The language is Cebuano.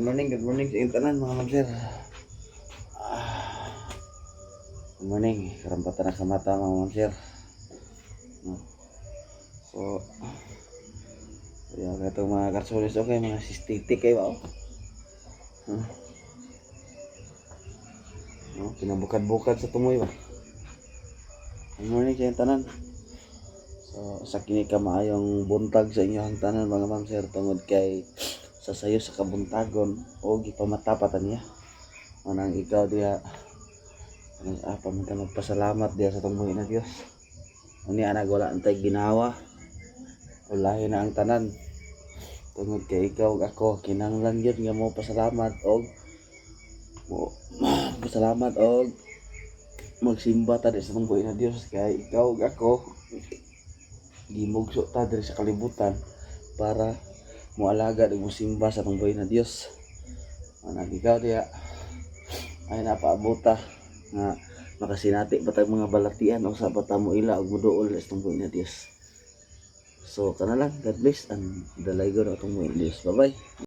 Morning, good morning sa inyong tanan, mga ma'am sir. Ah, good morning. Karampatan na sa mata, mga ma'am sir. No? So, kaya katong mga karsones, okay, mga sistitik kayo ba? Oh? Huh? No, kinabukad-bukad sa tumoy ba? Good morning sa inyong tanan. So, sa kini ka maayong buntag sa inyong tanan, mga ma'am sir, tungod kay sa sayo sa kabuntagon o gipamatapatan niya. Manang ikaw diha ah, pamunta magpasalamat diha sa atong buhi na Dios. Unya ana wala antay ginawa. Ulahi na ang tanan. Tungod kay ikaw ug ako kinahanglan gyud nga mo pasalamat og mo pasalamat og magsimba ta di sa atong buhi na Dios kay ikaw ug ako gimugso ta diri sa kalibutan para moalagad ug mosimba sa atong buhi na Dios. Manang ikaw diha ay napaabuta nga makasinati ba tag mga balatian o sa bata mo ila ug moduol sa atong buhi na Dios. So kana lang, God bless and dalaygon atong buhi na Dios. Bye bye.